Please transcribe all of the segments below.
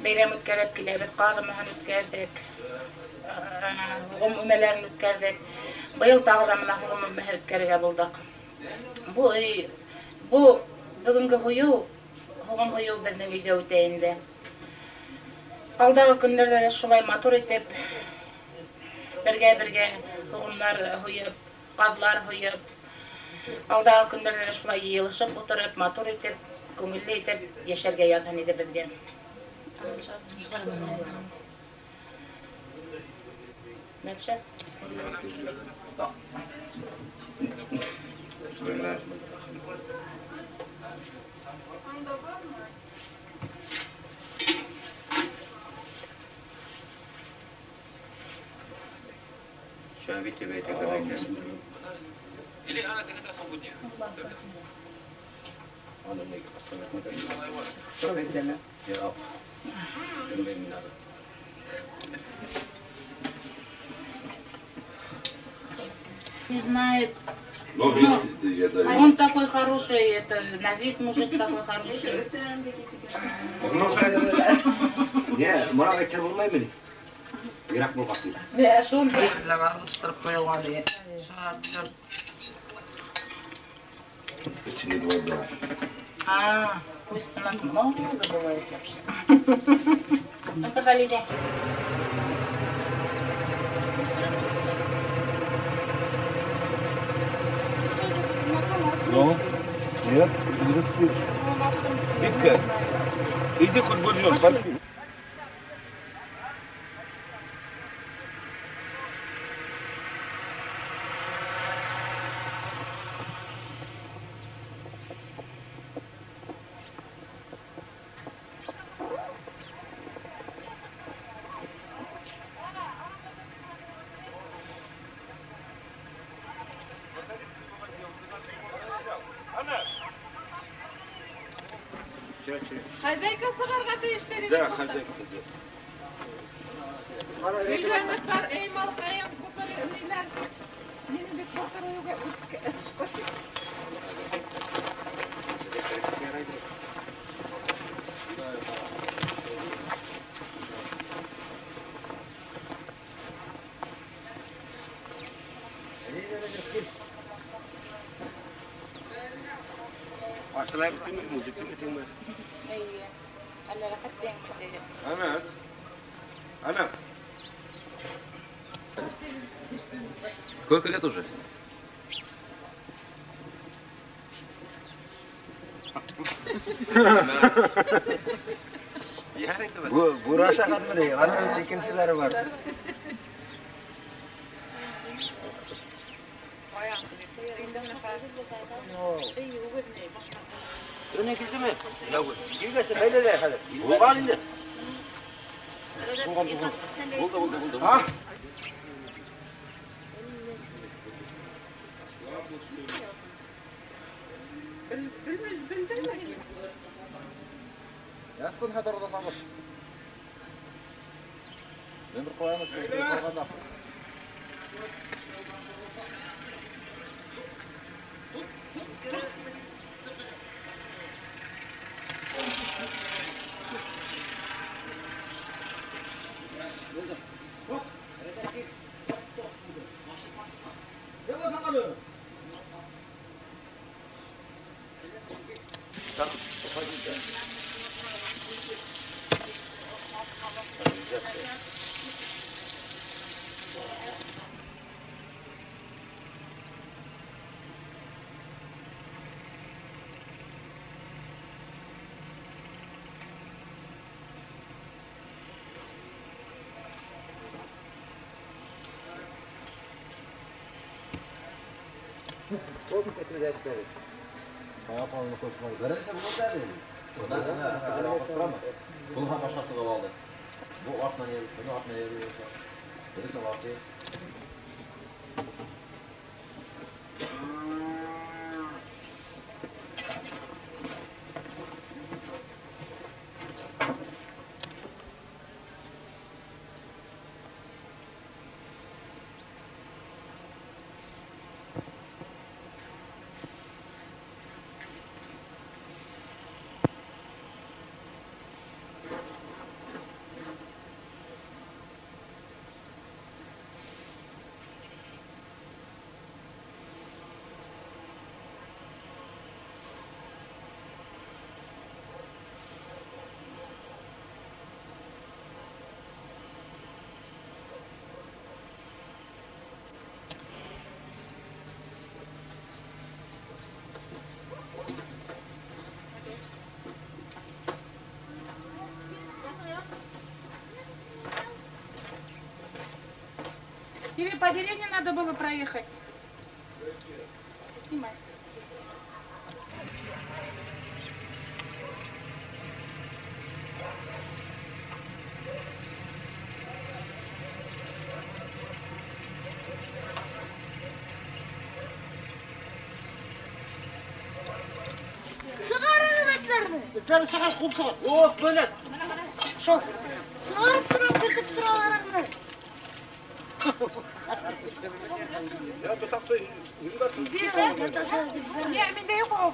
Бәйрәм үткәреп киләбеҙ, ҡаҙ өмәһен үткәрҙек, һуғым өмәләрен үткәрҙек. Быйыл тағы ла бына һуғым өмәһе үткәрергә булдыҡ. Бу өй, бу бөгөнгө һуйыу, һуғым һуйыу беҙҙең өйҙә үтә инде. Алдағы көндәрҙә лә шулай матур итеп, бергә-бергә һуғымдар һуйып, ҡаҙлар һуйып, алдағы көндәрҙә лә шулай йыйылышып ултырып, матур итеп, күңелле итеп йәшәргә яҙһын ине беҙгә. Дальше. Не знает. Но вид я даю. Он такой хороший, это на вид мужик такой хороший. Не, моңа әйтә булмаймы ни? Ерак булган. Почти 2 дня. А, пусть у нас много бывает вообще. Ну-ка, Халиде. Ну? Нет, не Витька, иди хоть гульнем, пошли. Хозяйка сығырға тейеш. Да, хозяйка здесь. Өйләнеп бар, эй, малҡайым, былтыр ниләр мине бит былтыр өйгә. Ашылай музыка битеңме? Эйе. Әллә рәхәт тиңме? Анас. Анас. Сколько лет уже? Бу бураша кадмы? Аның икенчеләре бар. Öne girdi mi? Girmese böyle hadi. Булган инде. Булган, булган. Булды, булды, булды. А? Белдеңме? Ястын хәҙер табыш. Мин бер ҡуямыз, ҡуйғанда. Bunu ha başqası da aldı. Bu artla yer, bunu artla yer. Dedik de var ki. Тебе по деревне надо было проехать. Снимай. Этләрне сығар, ҡыуып сығар. О, бөләт. Шул. Сығарып торам, кертеп торалар. Я тотаҡты Не, миндә юҡ ул.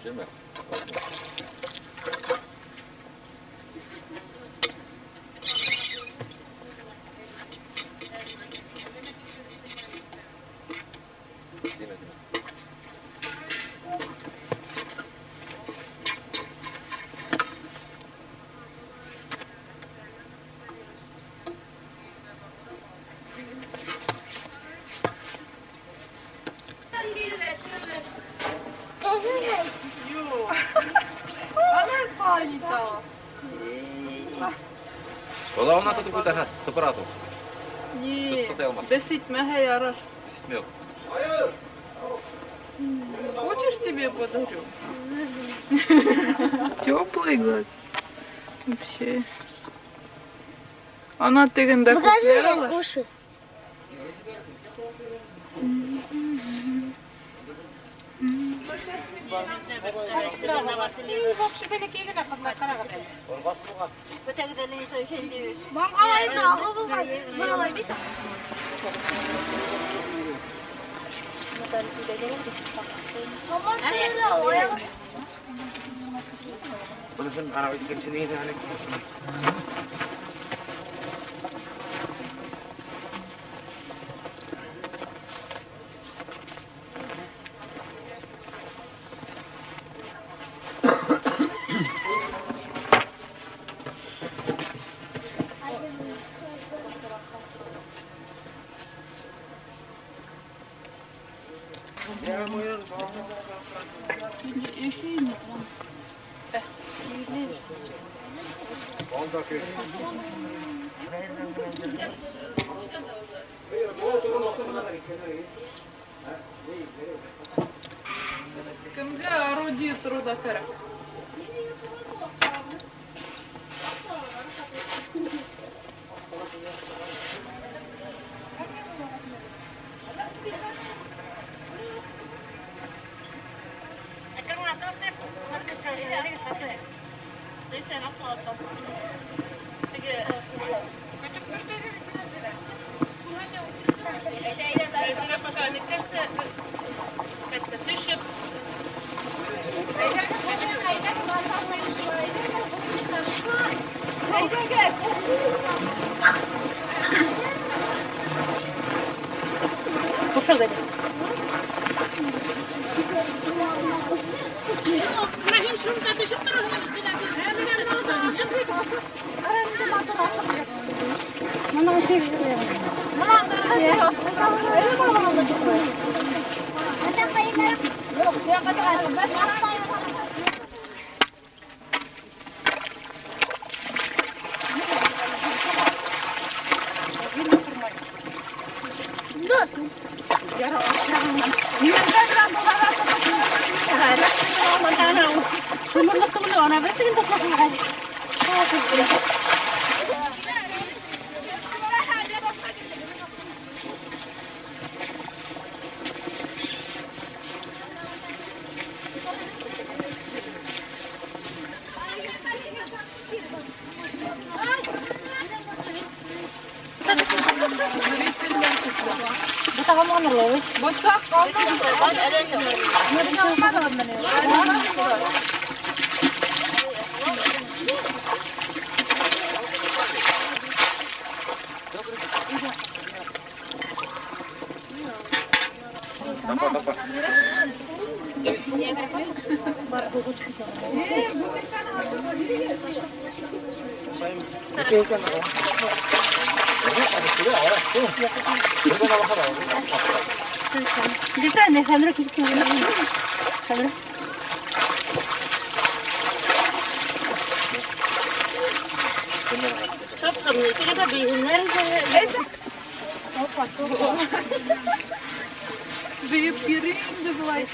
Төшөрмә. Тимә, тимә. Ҡолағына тотоп күтәр, тыпыра тот. Не, Тотай алмаҫ. бесит итмәһә ярар. Ишетмәй ул. Хочешь, тебе подарю? Теплый глаз. Вообще. Она тегендә Покажи күтәрә. уши. Быныһын ана икенсене ана. Кемгә орудие труда кәрәк? Бысаҡ ҡалманы. Бейеп йөрөй инде былай.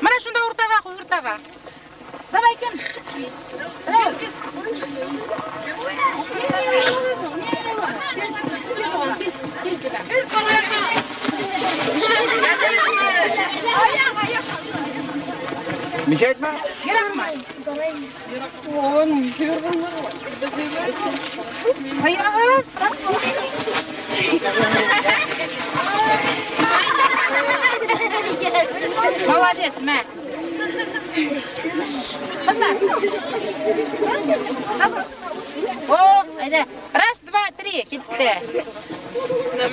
Мына шунда уртаға ҡуй, уртаға. Давай, кем? Мешает ма? Йөрәкме? Аяғы. Молодец, мә. Ҡыҙҙар. О, әйҙә. Раз, два, три. Китте. Ундай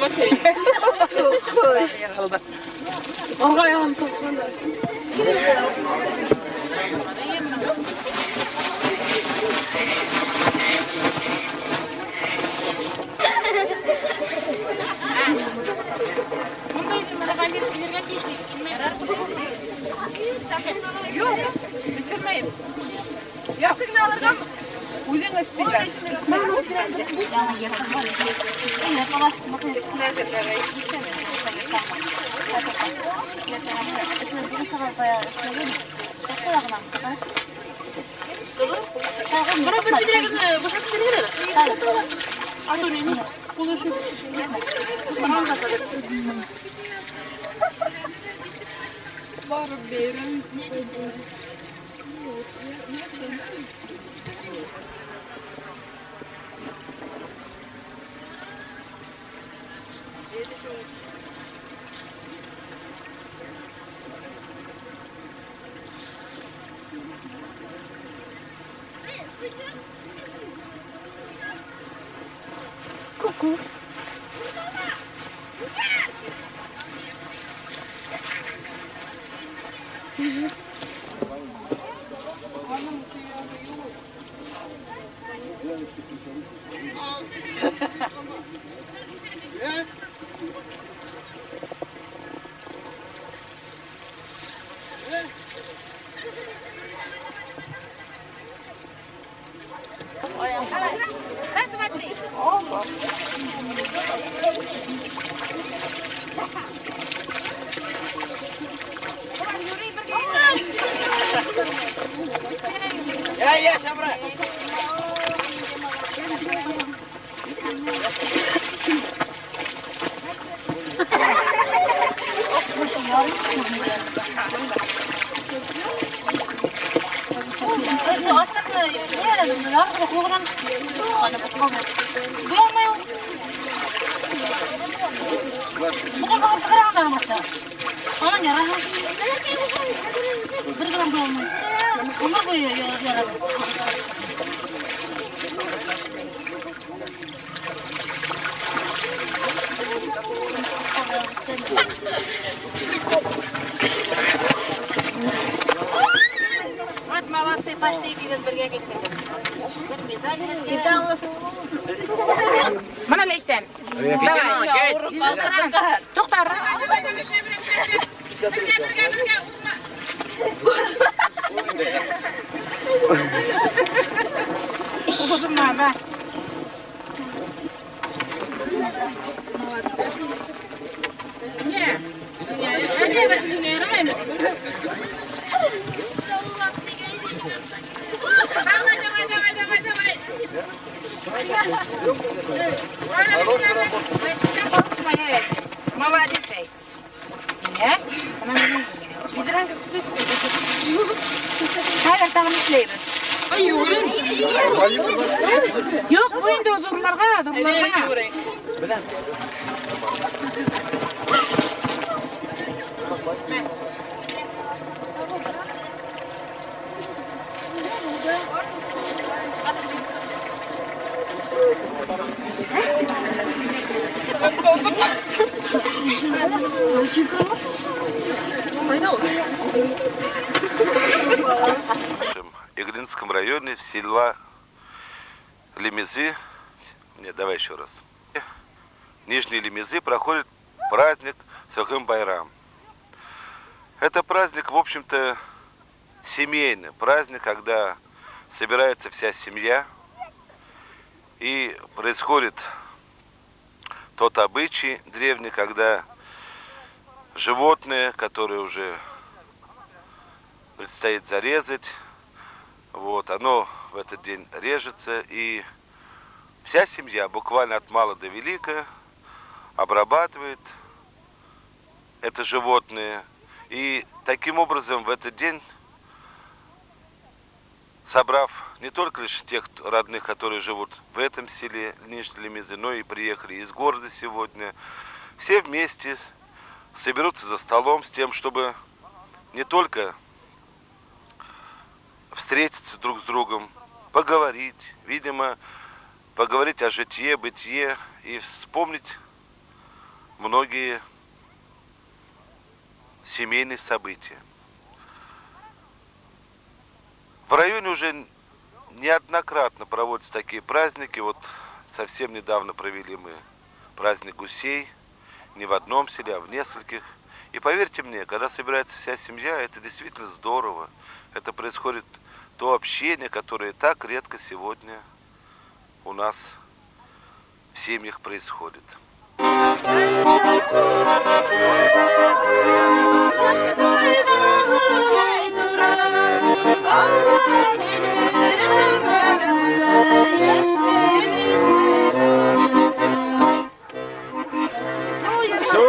мына килергә тейешле. Юҡ, бөтөрмәйем. Юҡ, үҙең эстеңдәр. Раз, два, три. Я, Шабра. Вот молодцы, почти икегеҙ бергә киттегеҙ. Бер медаль. Мына Ләйсән, Давай. Туҡта. Давай, давай, шәберәк, шәберәк. Бергә, бергә, бергә, уҙма. Уҙма, ба. Молодцы. Не, не, не, Василина, ярамаймы? Давай, давай, давай, давай, давай. Молодец, эй. Хәҙер тағы эшләйбеҙ. Юҡ, бу инде ҙурларға, ҙурларға. В Иглинском районе села Лемезы, нет, давай еще раз. Нижние Лемезы проходит праздник Сохым Байрам. Это праздник, в общем-то, семейный праздник, когда собирается вся семья и происходит тот обычай древний, когда животные, которые уже предстоит зарезать, вот, оно в этот день режется, и вся семья, буквально от мала до велика, обрабатывает это животное. И таким образом в этот день, собрав не только лишь тех родных, которые живут в этом селе Нижней Лемезы, но и приехали из города сегодня, все вместе соберутся за столом с тем, чтобы не только встретиться друг с другом, поговорить, видимо, поговорить о житье, бытие и вспомнить многие семейные события. В районе уже неоднократно проводятся такие праздники. Вот совсем недавно провели мы праздник гусей, не в одном селе, а в нескольких. И поверьте мне, когда собирается вся семья, это действительно здорово. Это происходит то общение, которое так редко сегодня у нас в семьях происходит. Все?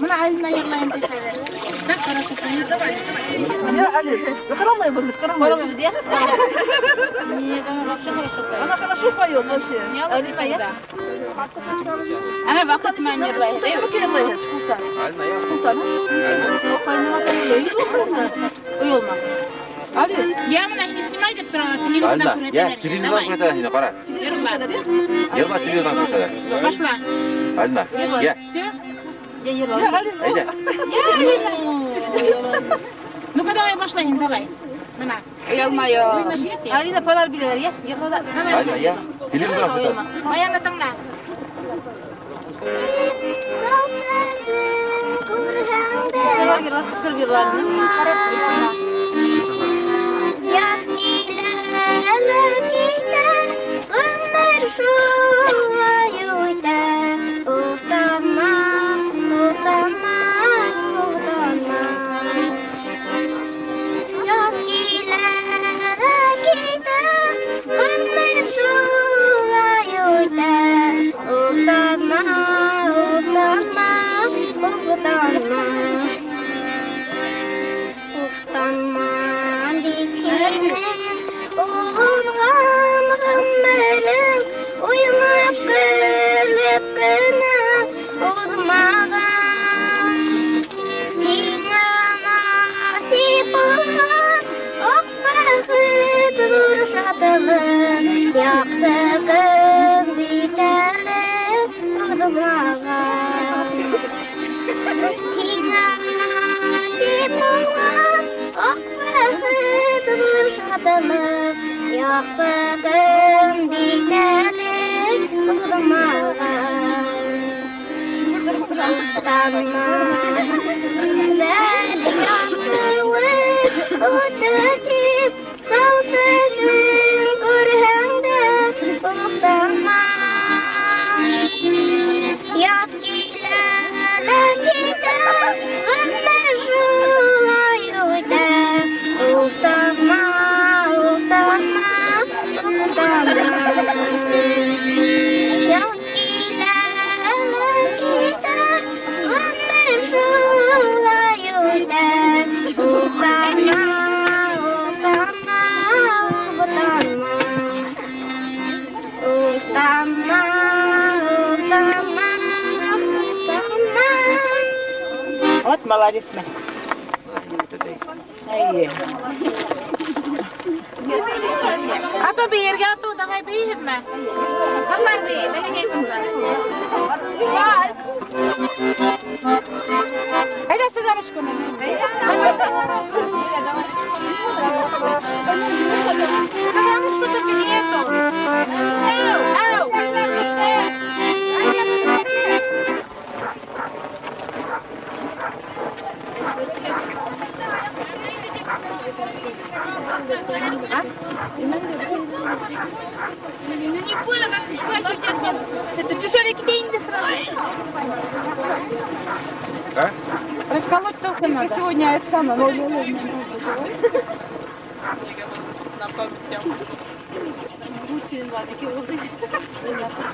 Бына Алина йырлайым ти хәҙер. Так хорошо поет. Давай, давай. Я, Али, ҡарамайбыҙ, ҡарамайбыҙ. Нет, она вообще хорошо поет. Она хорошо поет вообще. Алина, я. Она ваҡыт менән йырлай. Оялма. Я бына һине снимай тип тора, телевизорҙан күрһәтәләр. Телевизорҙан күрһәтәләр һине, ҡара. Йырла. Йырла, телевизорҙан күрһәтәләр. Башла. Алина, я. Все? Әйҙә. Ну-ка давай башлайым, давай. Бына. Алина фонарь бирәләр, йә? Йырла. Алина, я. Телевизор көтә. Баянды тыңла. Сау сәсен күрһәң дә Йырла, йырла, ҡысҡырып йырла. Яҙ килә лә китә, ғүмер шулай үтә. Уфтанма, уфтанма, уфтанма. Яҙ килә лә китә, ғүмер шулай үтә. Уфтанма, уфтанма, уфтанма. Уфтанма бит һинең уҙған ғүмерең уйнап көлөп кенә уҙмаған. Һиңә насип булған аҡ бәхет ҙур шатлыҡ, яҡты көн бит әле уҙмаған. Һиңә насип булған аҡ бәхет ҙур шатлыҡ, яҡты көн бит әле уҙмаған. Уфтанма, көндәр яҡтырып үтә тип, сау сәсен күрһәң дә уфтанма. Яҙ килә лә китә, ғүмер шулай үтә. Уфтанма, уфтанма, уфтанма. Яҙ килә лә китә, ғүмер шулай үтә. Уфтанма, уфтанма, уфтанма. Уфтанма, уфтанма, уфтанма. Вот молодец мин. Әйе. Ато бейергә, ато, давай бейегеҙме? Ҡыҙҙар бейей, бәләкәй ҡыҙҙар. Әйҙә сыганочку менән. Цыганочку только не эту. Ау, ау. Ну не поняла, как у тебя. Это ты что ли кидай сразу? Расколоть только надо. Сегодня это самое. На память.